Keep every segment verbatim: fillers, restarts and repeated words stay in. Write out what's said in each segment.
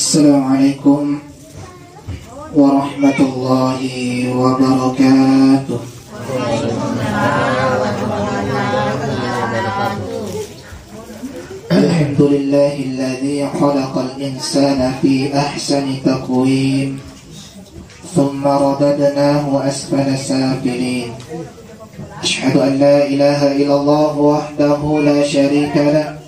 Assalamualaikum warahmatullahi wabarakatuh. الحمد لله الذي خلق الإنسان في أحسن تقويم ثم رددناه أسفل سافلين. أشهد أن لا إله إلا الله وحده لا شريك له،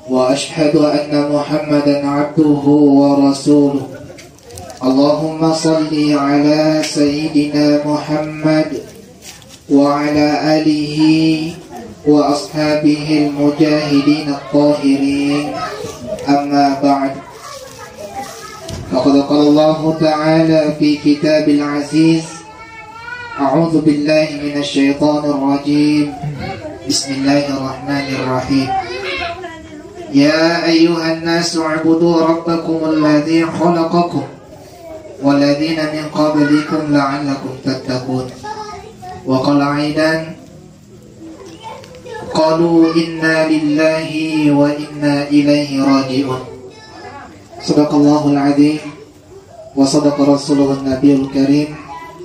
وأشهد أن محمدا عبده ورسوله. اللهم صل على سيدنا محمد وعلى آله وأصحابه المجاهدين الطاهرين. أما بعد، فقد قال الله تعالى في كتاب العزيز: أعوذ بالله من الشيطان الرجيم. بسم الله الرحمن الرحيم. يا أيها الناس اعبدوا ربكم الذي خلقكم والذين من قبلكم لعلكم تتقون. وقال أيضا: قالوا إنا لله وإنا إليه راجعون. صدق الله العظيم وصدق رسوله النبي الكريم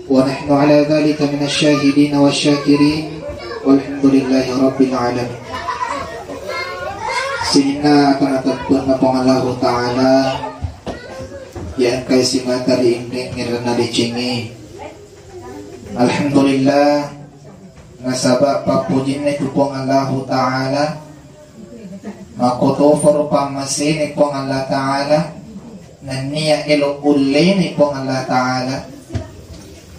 ونحن على ذلك من الشاهدين والشاكرين والحمد لله رب العالمين. Sininna ata-, atappe'na Puang Allahu Ta'ala, iya engkai simata ri inring ngiranna decengnge. Alhamdulillah, nasaba pappojinna tu Puang Allahu Ta'ala, makkotofaro pammasena Puang Allah Ta'ala, nennia elo ullena Puang Allah Ta'ala,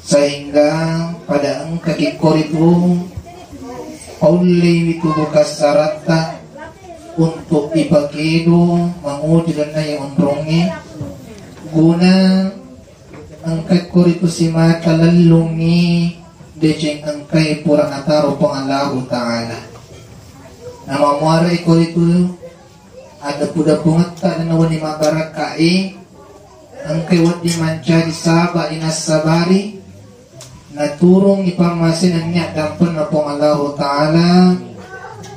sehingga pada engkaki koritu paullewi tu bukassaratta untuk ipakedo manguji lenna iya onrongnge guna engka koritu simata lellungngi deceng engkai pura nataro Puang Allahu Ta'ala. Namamuarai koritu adeppu-deppungetta nenna wenni mabbarakkai, engkai wedding mancaji saba inassabari, naturungngi pammasena nennia dampenna Puang Allahu Ta'ala,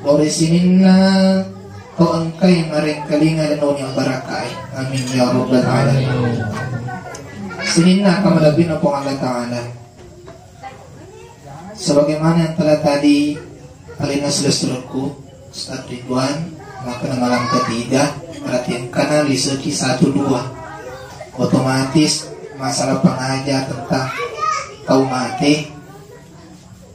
lao ri sininna to engkai marengkalinga nenna wenni mabbarakkai. Amin ya rabbal alamin. Sininna kamalebbina Puang Allah Ta'ala. Sebagaimana yang telah tadi alena silessurekku, Ustaz Ridwan, maka malam ketiga, berarti engkana liseki satu dua. Otomatis masalah pengajar tentang tau mate,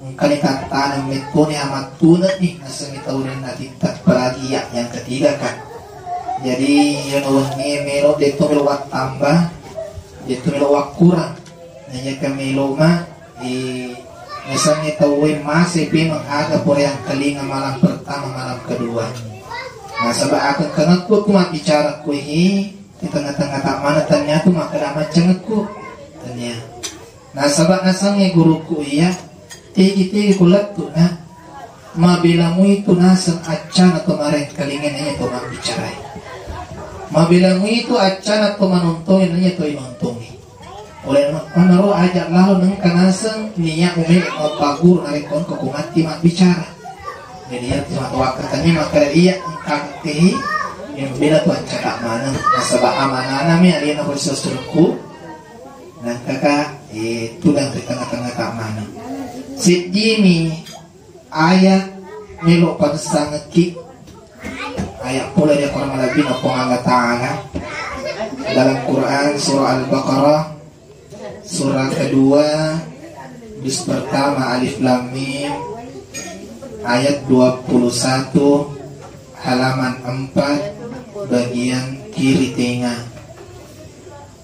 engkani tantanang mettoni amattune'ni nasengngi tau rinna titta, apalagi ya yang ketiga kan. Jadi, iya wenni melo detto melo wattamba, detto melo wakkurang. Nah, iya kan melo ma Eh, misalnya tauwe mase pe menghaga pura yang kelinga malam pertama, malam kedua. Nasaba akengkengekku tu mabbicara kuehi di tengah-tengah tak mana tanya tu maka dah macengekku tanya. Nasaba nasangnge guruku iya, tegi-tegi ku lettu na. Mabela muitu naseng accana to marengkalinga na iya to mabbicarai. Mabela muitu accana to manontongi na iya to inontongi. Oleh manaro aja lalo nengka naseng niat umele mappaguru narekko engka ko matti mabbicara. Jadi iya tu wakkatannya maka iya engka kehi yang bela tu ancaka maneng nasaba amanana mi alena ko sessurku. Nengka ka eh tudang ri tengah-tengah tak maneng. Seddimi ayat melo padessangekki, ayat pole ri Al-Quran malebbina Puang Allah Ta'ala dalam Quran surah Al-Baqarah, surah kedua, juz pertama, Alif Lam Mim, ayat dua puluh satu, halaman empat, bagian kiri tengah.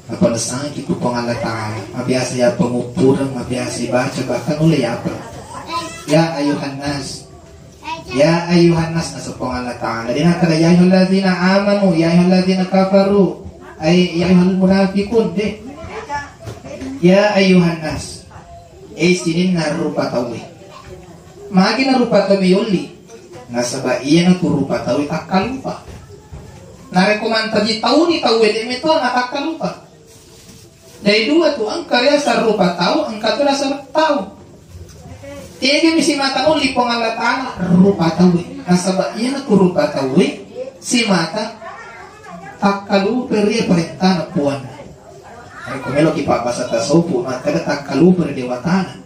Napadessangekki ku Puang Allah Ta'ala. Mabiasa ya penguburan, mabiasa baca, bahkan ulle ya apa. Ya ayuhan nas. Ya ayyuhan nas, naseng Puang Allah Ta'ala. De' nakkeda ya ayyuhalladzina amanu, ya ayyuhalladzina kafaru, ay ya ayyuhal munafiqun, de'. Ya ayyuhan nas. Eh, sininna rupa tauwe. Magi na rupa tauwe yolli? Nasaba iyana tu rupa tauwe takkalupa. Narekko mancaji tauni tauwe, de' meto na takkalupa. Jadi dua tu, engka riaseng rupa tau, engka tu riaseng tau. Tegami simata nolli Puang Allah Ta'ala rupa tauwe. Nasaba iyana tu rupa tauwe simata takkalupa ri parentana Puanna. Narekko meloki pabbasa tasawuf, makkeda takkalupa ri dewatana.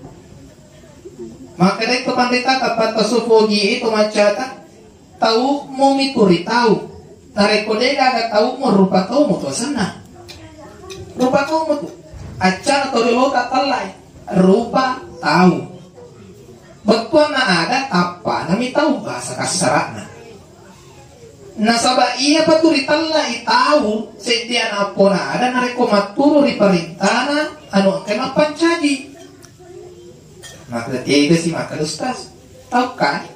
Makkeda to panrita tappa tasawuf ogi itu maccata, tau mo mituri tau. Narekko de' gaga tau mo, rupa tau mo tu asenna. Rupa tau mo tu. Accana to riolo ta tellai. Rupa tau. Bettuanna ada, tappanami tau, bahasa kassara'na. Nasaba iyapa tu ritellai tau, seddi ana' appona ada, narekko matturu ri parentana, anu engka mappancaji. Maka tega si maka ustaz. Tau kan?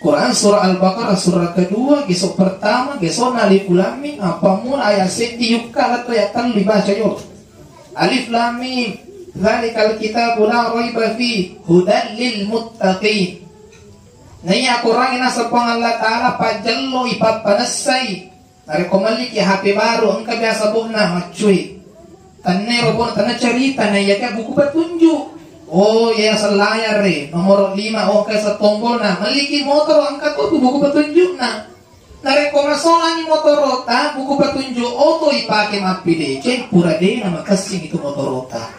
Quran surah Al-Baqarah surah kedua, geso pertama, geso na alif lam mim, apa mula ayat seddi yukka lettu ayat tellu dibaca yo. Alif lam mim, dzalikal kitabu la raiba fi, hudan lil muttaqin. Naiya Quran naseng Puang Allah Ta'ala pajello ipappanessai. Narekko melliki H P baru, engka biasa bokna maccui. Tenne robona, tenne cerita, na iya buku petunjuk. Oh, iya selayar re, nomor lima, oh, engka setombolna. Melliki motor, engka tu buku petunjukna. Narekko masolani motorota, buku petunjuk oto ipake mappideceng, pura dena makessing itu motorota.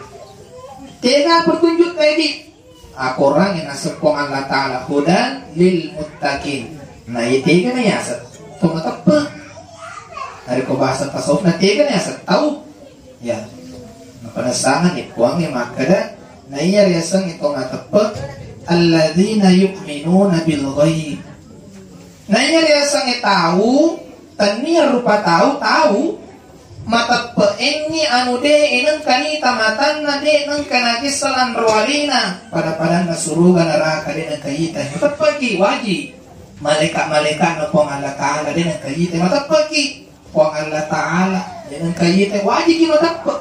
Tega petunjuk tadi? Akorangnge naseng Puang Allah Ta'ala hudan lil muttaqin. Na iya tega na yaseng to mateppe. Narekko bahasa tasawuf na tega na yaseng tau. Ya. Napanessangeng ni Puangnge makkeda, na iya riaseng to mateppe, alladzina yu'minuna bil ghaib. Na iya riasengnge tau, tennia rupa tau, tau. Mateppe'engngi anu de' nengka nita matanna, de' nengka nakissa lanro alena, pada-padanna suruga naraka de' nengka ita. Mateppeki, wajib. Malaika-malaikatna Puang Allah Ta'ala de' nengka ita. Mateppeki, Puang Allah Ta'ala de' nengka ita. Wajibki mateppe'.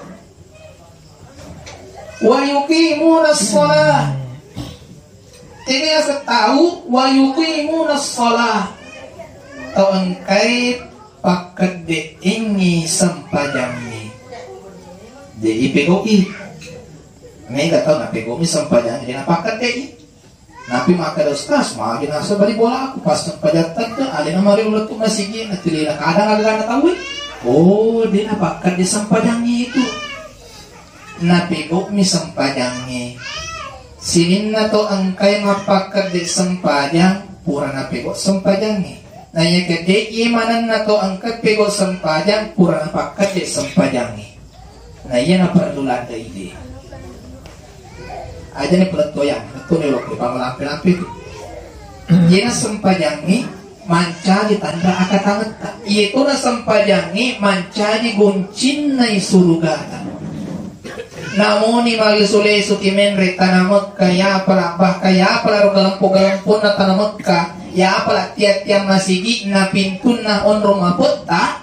Wa yuqimunas shalah. Tega yaseng tau wa yuqimunas shalah. Tau engkai pakkedde'engngi sempajangnge. Jadi pego'i. Mega tau napego'mi sempajangnge, de' napakkedde'i. Napi makkeda, "Ustaz, magi naseng bali bolaku pas sempajang tette, alena mari ulettu masigi, na tilina kadang agana tauwe." Oh, de' napakkedde sempajangnge itu. Napego'mi sempajangnge. Sininna to engkai mappakkedde sempajang, pura napego sempajangnge. Na iya kedde iye manenna to engkai pego sempajang, pura napakkedde sempajangnge. Na iya naperlu ladde ide. Aja ni pelettoyang, lettu ni lokko pamalampe-lampe tu. Iyena sempajangnge mancaji tanra akatangetta. Iyetona sempajangnge mancaji goncinna i surugata. Namoni mallesu-lesu ki menre tana Mekka, yapala bahkan yapala ro galempo-galemponna tana Mekka, yapala tiang-tiang masigi'na, pintunna, onrong mapetta,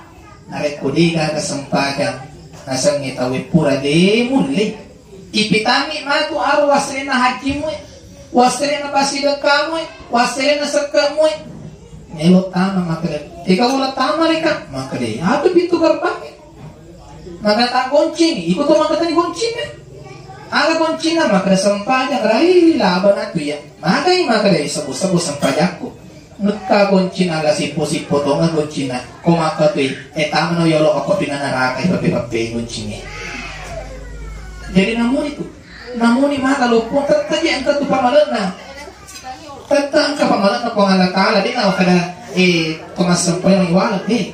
narekko de gaga sempajang, nasengnge tauwe pura de mulle. Ipitangngi matu aro wasserena hajjimue, wasserena passidekkamue, wasserena sekkemue. Melo tama makkeda, "Tega ulang tama reka?" Makkeda, "Atu pintu gerbang." Makkeda, "Tak goncing." Iko to makkeda goncing. Aga goncingna? Makkeda, "Sempajang rai laba natu ya." Magai makkeda, "Sebbu-sebbu sempajakku." Nekka goncina, la sippo-sippo tonga goncina. Ko makkatui, e tamano yolo okko pinana raka ipape-pape goncinge. Jadi namuni tu, namuni maka loppo tette je engka tu pamalena. Tette engka pamalena Puang Allah Ta'ala, de na kada, eh, to massempajang iwala, eh.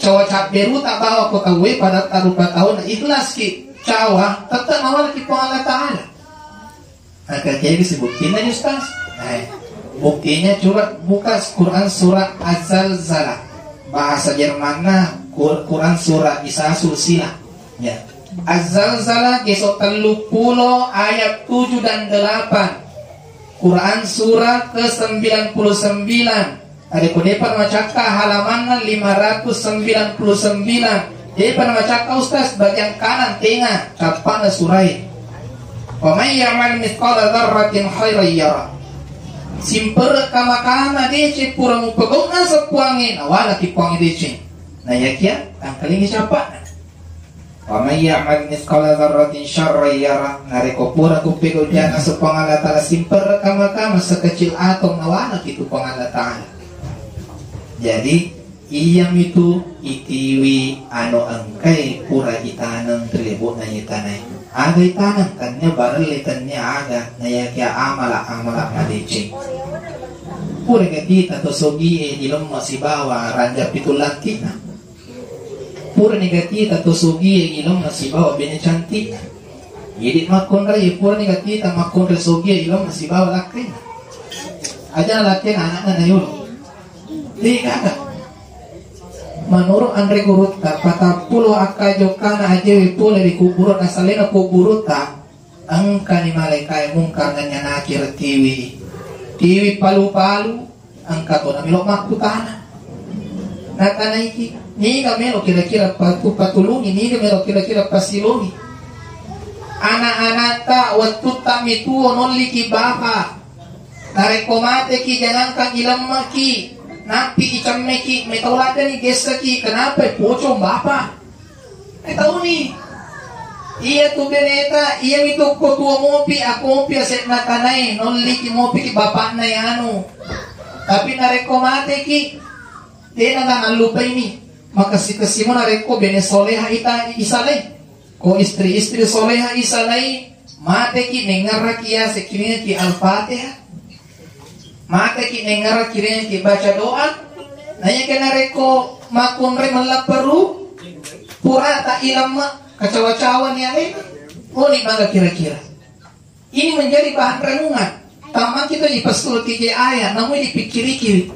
Cawa cabberu tak bawa ko tauwe pada tarupa tauna ikhlas ki cawa, tette mawala ki Puang Allah Ta'ala. Maka jadi si buktinya, Ustaz? Eh, buktinya coba buka Quran surah Az-Zalzalah. Bahasa Jermanna Qur-, Quran surah Isa Sulsilah. Ya. Az-Zalzalah gesok tellu pulo ayat tujuh dan delapan. Quran surah ke sembilan puluh sembilan. Narekko depa namacakka halamanna lima ratus sembilan puluh sembilan, depa namacakka, Ustaz, bagian kanan tenga cappana surae. Wa may ya'mal mithqala dzarratin khairan yara. Simperre kama-kama deceng pura mupegau naseng Puangnge, nawalaki Puangnge deceng. Naiyakia tangkalingi cappana. Wa may ya'mal mithqala dzarratin syarran yara. Narekko pura kupegau jaji naseng Puang Allah Taala, simperre kama-kama sekecil atom, nawalaki tu Puang Allah Taala. Jadi, iyamitu itiwi anu engkae pura itaneng ri lebo'na iye tanae. Aga itaneng, tennia barelle, tennia aga, naiyakia amala-amala madeceng. Pura gati ta to sogie ilemma sibawa ranja pitu lanti'na. Purani gati ta to sogie ilemma sibawa bene cantik. Idi makkonrai, purani gati ta makkonrai sogie ilemma sibawa lakkaina. Aja lakkaina anakna nayolo. Degaga. Menurut anre gurutta, patappulo akka jokkana ajewe pole ri kuburu, nasalena kuburutta, engkani malaikae Mungkar nanya Nakir tiwi. Tiwi palu-palu, engka tona melo makkutana. Nakanaiki, niga melo kira-kira patu-, patulungi, niga melo kira-kira pasilongi. Anak-anakta wettutta mituo nolliki bapa. Narekko mateki, jangankan ilemmeki, nappi icemmeki, metau laddeni gesseki, kenapa pocong bapa? Metauni. Iya tu beneta, iyami tu ko tuo mopi, ako mopi ase'na tanae, nolliki mopiki bapakna yanu. Tapi narekko mateki, dena nallupaini. Makessi-kessimo narekko bene soleha ita isalai. Ko istri-istri soleha isalai, mateki nengngerraki yase kiringaki Al-Fatihah. Mateki nengngerraki kiringaki baca doa. Naiyakia narekko makkunrai mellapperu, purata ilamma kacawa-cawa ni alena. Oni maga kira-kira. Ini menjadi bahan renungan. Tammaki to ipassulki je ayat, namui dipikkiriki.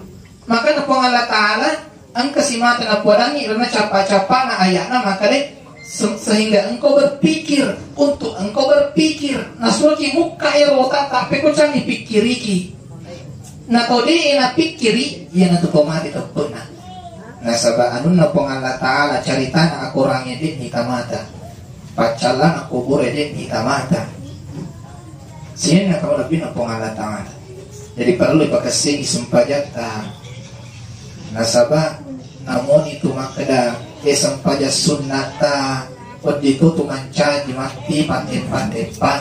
Makana Puang Allah Ta'ala engka simata napuadangi rena cappa-cappana ayatna, maka de se-, sehingga engkau berpikir, untuk engkau berpikir. Nasuroki mukka ero otak, tapi ko cangi pikkiriki. Na to de napikkiri, iyanatu to mate teppe'na. Nasaba anunna Puang Allah Ta'ala caritana akorangnge de nitamata. Paccallana kubure de nitamata. Sininna tau lebbina Puang Allah Ta'ala. Jadi perlu ipakessingi sempajatta. Nasaba namoni tu makkeda, e, sempajang sunnatta, wedding to tu mancaji matti patteppa-teppa.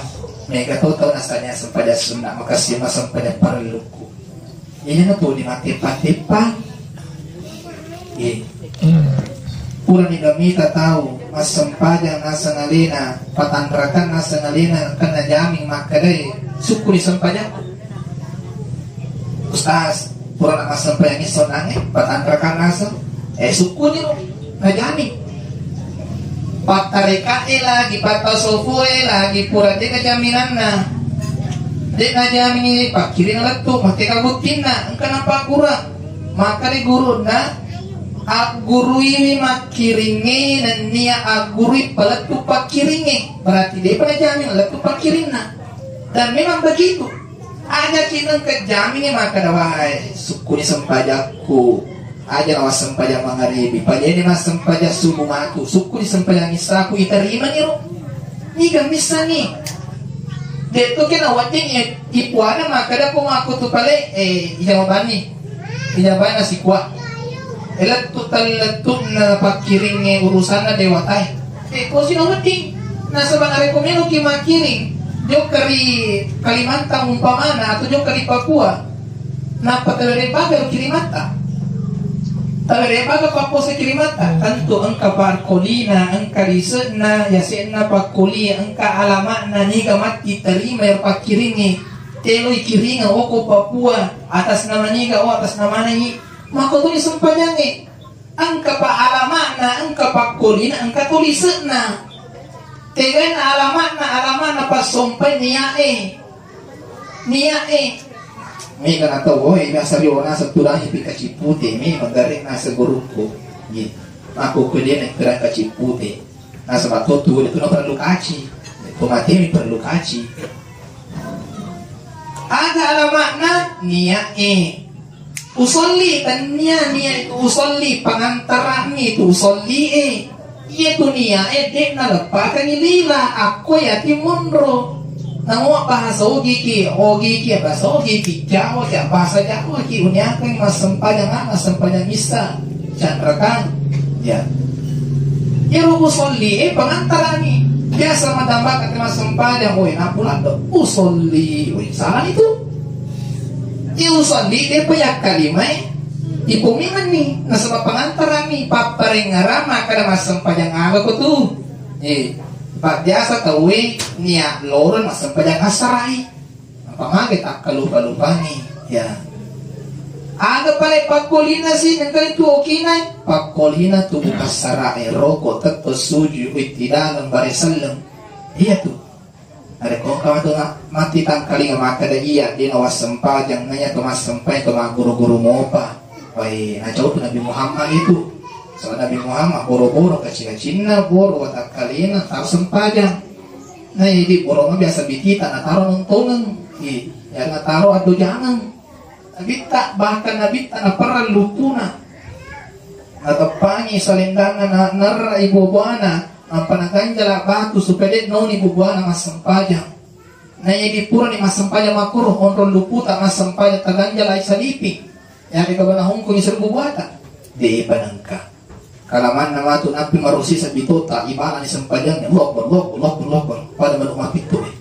Mega to tau nasanya sempajang sunna, makessing massempajang parellukku. Iyana tu dimatteppa-teppa. Eh. Purani gamita tau massempajang naseng alena, patanrakang naseng alena, engka najaming makkedai, sukkuni sempajang. Ustaz, purana massempajang esso nange, patanrakang naseng, eh, sukkuni ro, najaming. Pattarekae lagi, pattasofoe lagi, pura de jaminanna. De najamini pakkiring lettu, makkeda buttinna, engka napakkura. Makkeda gurunna, agguruiwi makkiringnge nennia aggurui palettu pakkiringnge. Berarti depa najamin lettu pakkirinna. Dan memang begitu. Aja ki engka jamini makkeda, wae, sukkuni sempajakku. Aja nawassempajang mangaribi, pajani massempajang subuh matu, sukkuni sempajang issaku, itarimani ro. Niga missani. Detto kena wedding i-, ipuana makkeda ko makku tu pale, eh, ijawabanni. Ijawabanna sikua. Elettu tallettunna pakkiringnge urusanna dewatae. Eh, ko sino wedding. Nasaba narekko meloki makkiring jokka ri Kalimantan umpamana atau jokka ri Papua, nappa tawereng baga ro kirimatta. Tawereng baga papposa kirimatta. Tentu engka parkolina, engka lise'na, yase'na pakkolia, engka alama'na niga matti tarima ero pakkiringnge. Teloi kiringa oko Papua, atas nama niga, oh, atas namana i. Makkotoni sempajangnge. Engka pa alama'na, engka pakkolina, engka to lise'na. Tegaina alama'na, alama'na passompai nia'e. Nia'e. Mega na tau, oh, biasa rio naseng tudangi pi kacippute, me magarek naseng gurukku. Gitu. Aku kedena ikkedang kacippute. Nasaba to tu, tu na perlu kaci. To matemi perlu kaci. Aga alamakna? Nia'e. Usolli, tennia niat itu usolli, pangantarangngi itu usolli e. Iya tu niat e, de'na leppakangi lila, akko yati monro. Namo bahasa Ogi ki, Ogi ki, bahasa Ogi ki, Jawa ki, bahasa Jawa ki, uniakangi massempajang, massempajang missa. Candrakan, ya. Iyaro usolli e pangantarangngi. Biasa matambah kata massempajang, woi, napuladdo usolli, woi, salah itu. Iya usolli, depa yakkalimai, ipomingenni, nasaba pangantarangngi, papparengngerang makkada massempajang aga ko tu. Eh, pa biasa tauwe niat loro massempajang assarai. Apa mage takkalupa-lupangi, ya. Aga pale pakkolina si nengka itu okina, pakkolina tu buka sara e roko tetto suju itti dalam bare selleng. Iya tu. Narekko engka matu na-, matti tangkalinga makkada iya, de nawassempajang, naiya to massempajang to magguru-guru mopa. Wai, nacau tu Nabi Muhammad itu. So Nabi Muhammad boro-boro kaci-kacinna, boro watakkalina, taro sempajang. Nah, jadi boroma biasa bitita nataro nontongeng. Iya, ya nataro addo jangang. Nabitta, bahkan Nabitta naperang lupuna. Nateppangi salendanna na-, narra ibu buana, nampa naganjala batu supaya de noni ibu buana massempajang. Nah, jadi purani massempajang makkoro, onrong luputa massempajang taganjala salipi. Ya, de kabana hongkong iseru ibu buata. De panengka. Kalamanna matu nappi marusi sabitota, ibalani sempajangnya, Allahu Akbar, Allahu Akbar, Allahu Akbar, Allahu Akbar. Pada manu mapittu e.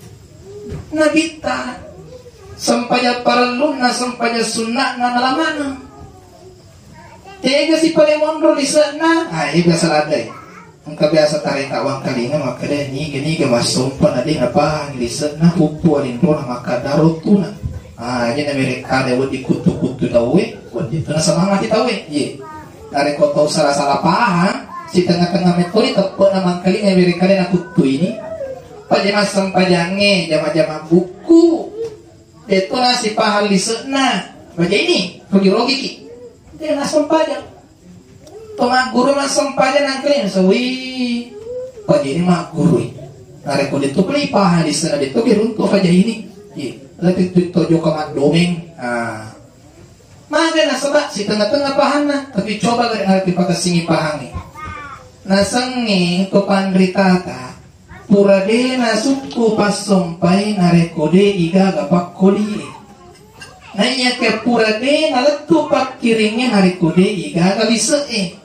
Nabitta, sempajang parellunna, sempajang sunna'na nalamaneng. Tega si pale monro lise'na, ah, iya biasa ladai. Engka biasa tareka wangkalinga makkeda, niga-niga massompa na de napahang lise'na, puppu alinrona makkada rottuna. Ah, aja na merekkada wedding kuttu-kuttu tauwe, wedding tu nasemangati tauwe. Iye. Narekko tau sala-sala pahang, sitengnga-tengnga mettoni teppe'na mangkalinga merekkada nakuttuini. Paja massempajangnge, jama-jama bukku. Detto nasipahang lise'na. Baja ini, rogi-rogiki. De nassempajang. To magguru massempajang nangkalinga, sawi. Paja ini maggurui. Narekko detto pole ipahang lise'na, detto geruntu paja ini. Iye, lebih tu tojo ka maddomeng. Ah. Maga nasaba sitengnga-tengnga pahanna, tapi coba gare narekko ipakessingi pahangnge. Nasengnge to panritata, pura de nasukku passompai narekko de igaga pakkolie. Naiyakia pura de nalettu pakkiringnge narekko de igaga lise'e.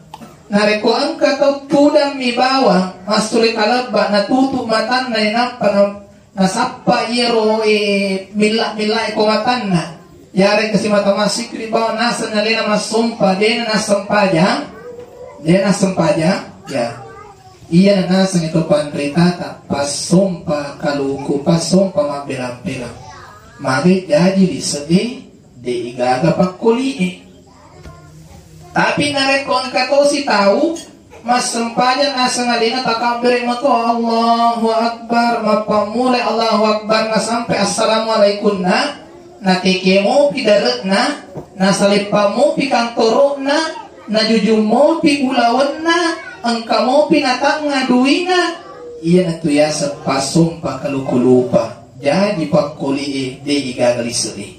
Narekko engka tau tudammi bawang, massule kalebba, natutu matanna, nappa na-, nasappa iyaro, eh, milla-milla e ko matanna. Yarega simata massikri bawang naseng alena massompa, dena nassempajang, dena nassempajang, ya. Iyana naseng itu panritata, passompa kaluku, passompa mabbelang-belang. Magi jaji lise'e, de igaga pakkolie. Tapi narekko engka tosi tau massempajang naseng alena takabbere mato, Allahu Akbar, mappammulai Allahu Akbar nasampe Assalamualaikumna, nateke mopi dare'na, nasaleppa mopi kantoro'na, najujung mopi ulawenna, engka mopi natangnga duina, iyanatu yaseng passompa kaluku lupa. Jaji pakkolie de igaga lise'e.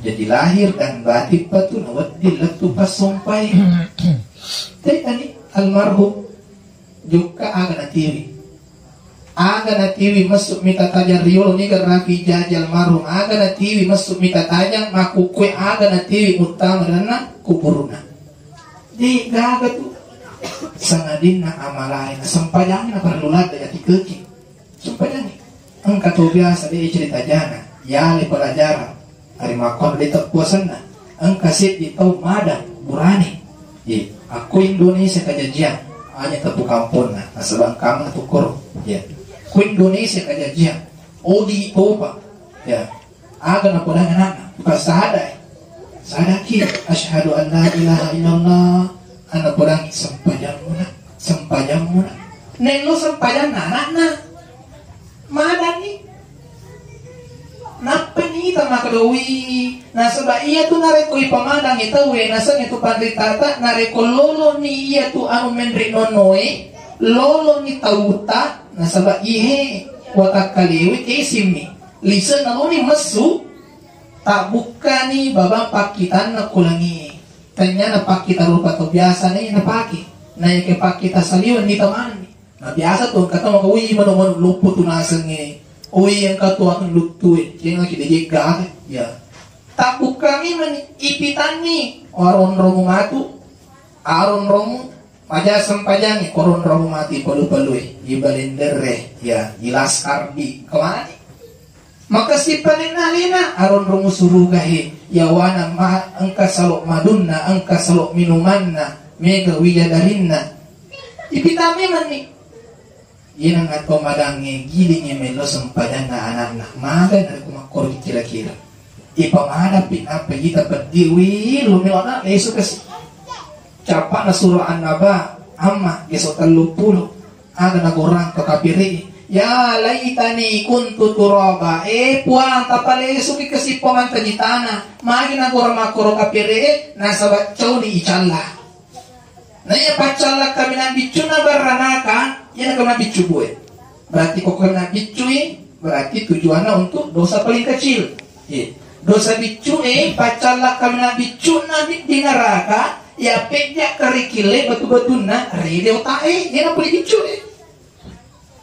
Jadi lahir dan batin patu nawedding lettu passompai. Tani almarhum jokka aga natiwi. Aga natiwi messu mita tajang riolo niga rapi jaji almarhum. Aga natiwi messu mita tajang makukkue aga natiwi muttama danna kuburuna. De gaga tu. Sangadinna amalai na sempajangna parellu ladde ati keki. Sumpajangngi. Engka to biasa de cerita jana, yale pelajaran. Hari makkon de teppuasanna. Engka seddi tau madang burane. Ye, akko Indonesia kajajiang, hanya tepu kamponna, nasaba engka matu koro. Ya. Ko Indonesia kajajiang, odi topa. Ya. Aga napodangi anakna? Passadai. Sadaki, asyhadu an la ilaha illallah. Ana podangi sempajammu na, sempajammu na. Nello sempajanna anakna. Madanni. Nappa nita makkedoi. Nasaba iya tu narekko ipamadangi tauwe, naseng itu panritata, narekko loloni iya tu anu menre nonnoe, loloni tauta, nasaba ihe watakkalewe kesimmi. Lise naloni messu, Tabbukkani babang pakkitanna ko langie. Tennyana pakkita rupa tau biasa nai napake. Naeke pakkita saliweng ni tamanni. Na biasa tu engka tau maka, "Ui, manu-manu luppu tu nasengnge. Ui, engka tu anu luttue." Kengaki dejegga ake. Ya. Tabbukkami mani ipitanni. Waronromu matu. Aronromu maja sempajangnge, koronromu mati palu-palue. Ibalenderre. Ya. Ilaskardi. Kemana? Makessing palenna alena, aronrong suruga he, yawana ma-, engka salo madunna, engka salo minumanna, mega wija darinna. Ipitang memanni. Inang atau madangnge gilingnge melo sempajanna anakna. Maga narekko makkoro kira-kira. Ipamadappi nappa ita peddi, wi, lo melo anak lesu kasi. Cappana surah An-Naba, amma, geso tellu pulo. Aga nagorang to kapiri. Ya laitani kuntu turaba. Eh, Puang, tapalesuki kesippomanta jitana. Magi nagorang makkoro kapiri, nasaba cauni icalla. Na iya paccalla kaminang biccuna baranaka, iya kaminang biccu bue. Berarti ko kaminang biccui, berarti tujuanna untuk dosa paling kecil. Iya. Dosa biccue, paccalla kaminang biccuna di, di neraka, ya pejja karikille batu-batunna, rede otae, iya napuli biccue.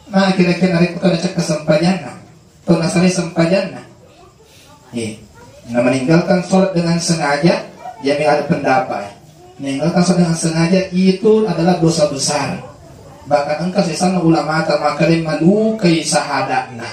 Nah, kira-kira narekko tau nacekka sempajanna, tau nasalai sempajanna. Iya. Nah, meninggalkan sholat dengan sengaja, ya, ada pendapat. Meninggalkan sholat dengan sengaja itu adalah dosa besar. Bahkan engka sesanna ulama ta makkeda malukai sahada'na.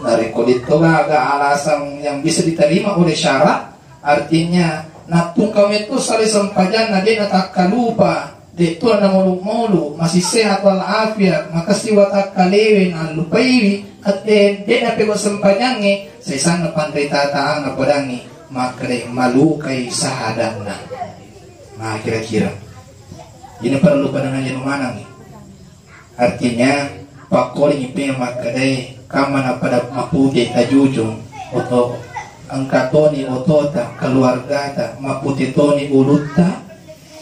Narekko ditto gaga alasan yang bisa diterima oleh syarak, artinya nattungka metto sale sempajanna, de natakkalupa, de to namolu-molu, masih sehat walafiat, makessing watakkalewe, nallupaiwi, ate de napegau sempajangnge, sesanna panrita taang napodangngi, makkeda malukai sahada'na. Nah, kira-kira ini perlu panangan manangngi. Artinya, pakkoling ipe makkedai, kamma napada mapute tajujung oto, engka toni otota, keluargata, mapute toni ulutta,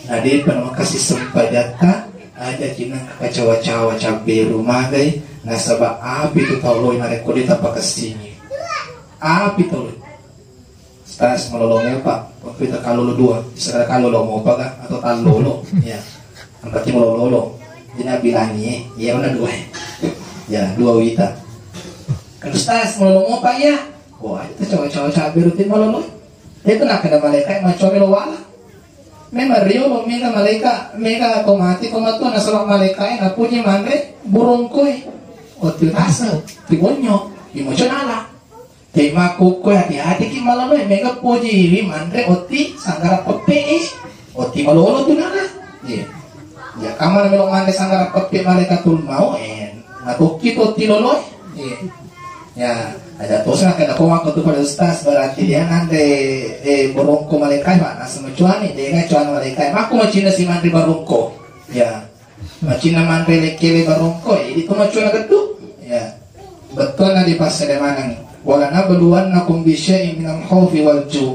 na depa namakassi sempajatta, aja cinang kakacawa-cawa cabberu magai, nasaba api tu tau loi narekko de tapakassingi. Api tau loi. Ustaz, malolo mopa, waktu itu kalolo dua, bisa kalolo mopa kah? Atau talolo? Ya, yang penting malolo. Jadi nabilangi, ya mana dua? Ya, dua wita. Kan Ustaz, malolo mopa ya? Wah, itu cowok-cowok cabai rutin malolo. Itu nak ada malaikat macam lo wala. Memang rio lo mega malaikat, mega tomati tomato nasaba malaikat na puji manre burung koi. Otu rasa, tibonyo, emosional. Te makkukkoe hati-hatiki maloloe, mega pojiwi manre otti sanggara peppe e. Otti malolo tu nana. Iya. Ya, kamana melo manre sanggara peppe malaikatul maut, eh, natokki tu otti loloe. Iya. Ya, ada tosa kena ko makko tu pada ustaz, berarti dia nanre, eh, borongko malaikat, Pak. Nah, sama cuani, dia kan cuan malaikat. Makku macina si manre barongko. Ya. Macina manre lekkele barongko, jadi tu macuna geddu. Ya. Bettuanna di passelemaneng. Wala nabluwannakum bisyai'in minal khaufi wal ju'.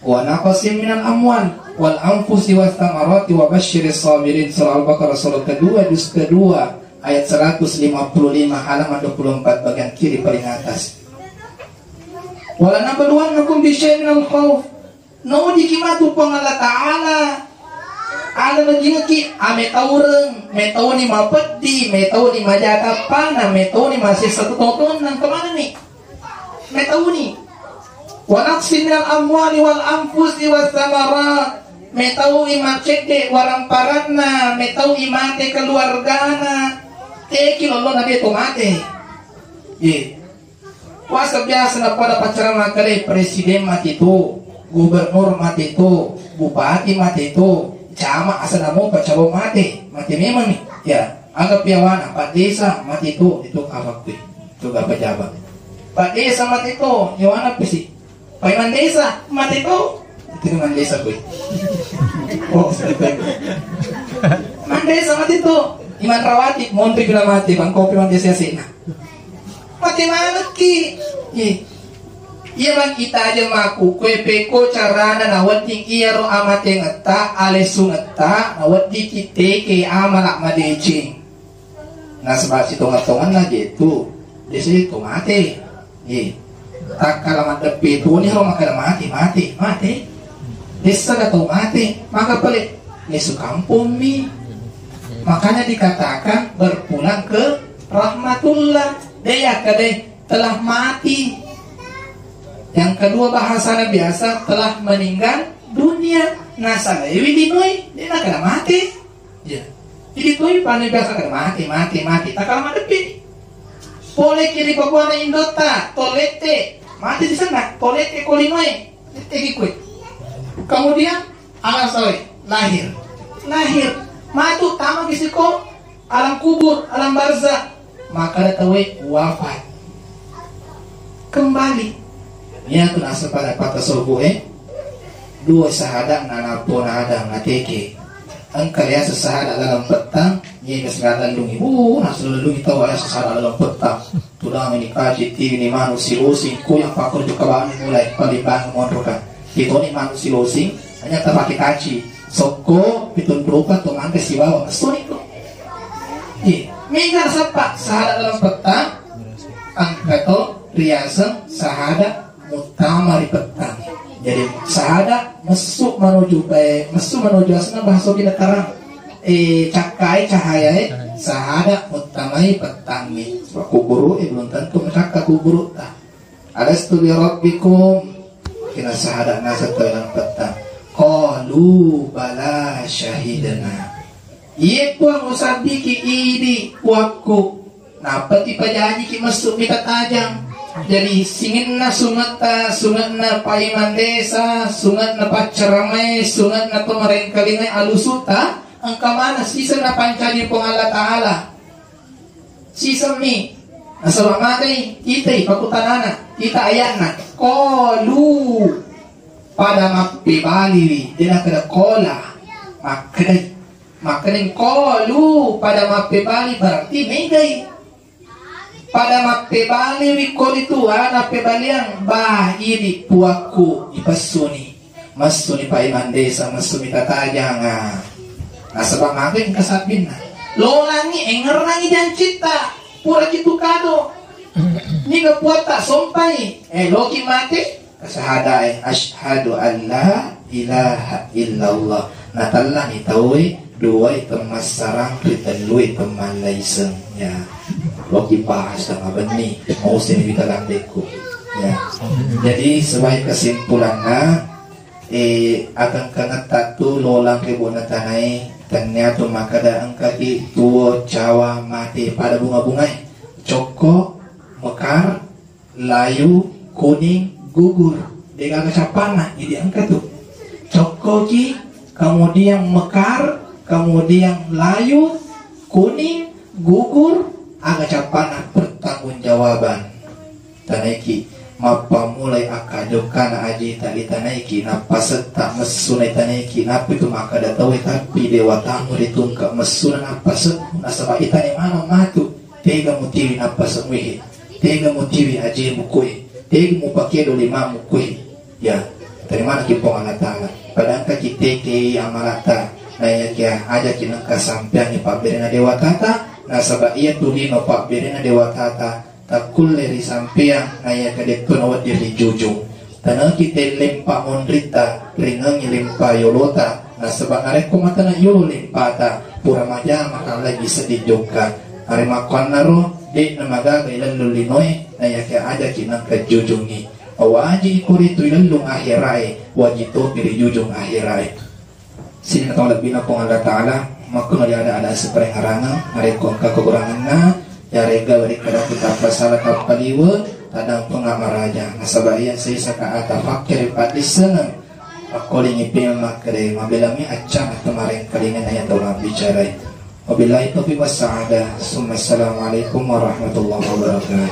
Wa naqsin minal amwal wal anfusi was samarati wa basyiris sabirin. Surah Al-Baqarah, surah kedua, juz kedua, ayat seratus lima puluh lima, halaman dua puluh empat, bagian kiri paling atas. Wala nabluwannakum bisyai'in minal khauf. Naujiki matu Puang Allah Ta'ala. Ada lagi lagi, a, metaureng, metauni mapeddi, metauni majata pana, metauni masessa tu tonang kemana ni? Metauni. Wa naqsin minal amwali wal anfusi was samarat. Metaui macedde waramparanna, metaui mate keluargana. Teki lollo na dia to mate. Ye. Puasa biasa na pada pacaran makkeda presiden mate tu, gubernur mate tu, bupati mate tu, camat asa namo pacalon mate, mate memang ni. Ya, aga piawana, Pak Desa mate tu, itu apa kui? Itu gak pejabat. Pak Desa mate tu, yawana pesi. Pak Iman Desa mate tu, itu Iman Desa kui. Oh, Iman Desa mate tu, Iman Rawati, montri bila mate, bangkopi Iman Desa sena. Mate manekki. Ih. Iya bang kita aja maku kue peko carana nawedding iyaro amatengetta, alesungetta, nawedding kiteke amala madeceng. Nasaba sitonga-tonganna je tu, desi to mate. Ih. Takkala maddeppe toni ro makkeda mate, mate, mate. Dessa da tau mate, maka pale lesu kampong mi. Makanya dikatakan berpulang ke rahmatullah. De yakkeda telah mati. Yang kedua bahasana biasa telah meninggal dunia. Nasalaiwi linoe, de nakkeda mate. Ya. Jadi toi pane biasa kada mati, mati, mati. Takala madepi. Pole kiri babuana indota, tolete. Mati di sana, tolete kolinoe. Tegi kue. Kemudian anak sawe lahir. Lahir. Matu tama kisiko alam kubur, alam barzah. Makkeda tauwe wafat. Kembali. Iyatu nasaba pada pata sobu e. Dua sahada nanapo nada ngateke. Engka riaseng sahada laleng pettang, niga sahada lallungi. Uh, nasu lallungi tau riaseng sahada laleng pettang. Tudang ini kaji tiwi ni manu silosi ku yang pakor juga bani mulai paling bangun monrokan. Itoni manu silosing, hanya tapake kaci. Sokko, pitung rupa, to mangga sibawa, mesoni ko. Iya, mega sappa, sahada laleng pettang, engka to riaseng sahada muttama ri pettang. Jadi, sahada messu menuju, eh, messu menuju asna bahasa kita terang. Eh, cakkai cahaya, eh, sahada muttamai pettangi. Sebab kuburu, eh, belum tentu cakka kuburu ta. Alastu bi rabbikum? Kina sahada naseng tau laleng pettang. Qalu bala syahidna. Iye Puang, usabbiki idi Puakku. Nappa ti pajajiki messu mita tajang. Jadi singinna sungetta, sungetna paiman desa, sungetna paccaramae, sungetna to marengkalingai alusuta, engka mana siseng na pancaji Puang Allah Ta'ala. Sisemmi, nasaba magai, itai pakutanana, ita ayatna. Qalu, pada mappebaliwi, de nakkeda qala, makkedai. Makkedai qalu, pada mappebali berarti megai. Pada mappebaliwi ko ritu, ana pebaliang, ba, idi Puakku, ipessuni. Messuni paiman desa, messuni tatajanga. Nasaba magai engka sabbinna. Lolangi, engerrangi jancitta. Pura kitu kado. Niga Puatta sompai. Eh, loki mate. Kasahadae, asyhadu an la ilaha illallah. Natellani tauwe duai temmassarang ri tellui temmallaiseng. Ya. Loki bahas tama benni. Mau sini kita landekku. Ya. Jadi sebagai kesimpulanna, Eh, akengkengetta tu lolang ri buana tanae, tennia tu makkeda engkaki tuo, cawa, mate pada bunga-bungae. Cokko, mekar, layu, kuning, gugur. Degaga cappanna, jadi engka tu. Cokkoki, kemudian mekar, kemudian layu, kuning, gugur, aga cappanna pertanggungjawaban. Tanaiki, mappammulai akkajokkana ajita itanaiki, nappasetta messuna itanaiki, nappitu makkeda tauwe, tapi dewatamu ritungke messuna nappasemmu, nasaba itane maneng matu, tega mutiwi nappasemmu ihe, tega mutiwi ajemu koe, tega mupakedo limamu koe. Ya, tarimanaki Puang Allah Ta'ala. Pada engkaki tekei amalatta, naiyakia ajaki nengka sampeangi pabberena dewatata, nasaba iyatu lino pabberena dewatata, takkulle risampeang, naiyaka detto nawedding rijujung. Tanaki tellempa monritta, ringengi lempa yolota, nasaba narekko matana yolo lempata, pura majama kallagi seddi jokka. Naremakkuannaro, de'na magaga ilellung linoe, naiyaka ajaki nengka jujungi. Waji koritu ilellung akhirae, waji topi rijujung akhirae. Sininna tau lebbina Puang Allah Ta'ala, makkuno riada-ada siparengarangeng, narekko engka kekuranganna, yarega warikkada kita pasala tappaliwe, tadang pengamaraja. Nasaba iya sesa ka ata fakkere paddissengeng, akkolingi pema makkere, mabelami accana temareng kalinganna iya tau mabbicarai. Wabillahi taufiq wassa'adah. Summa assalamualaikum warahmatullahi wabarakatuh.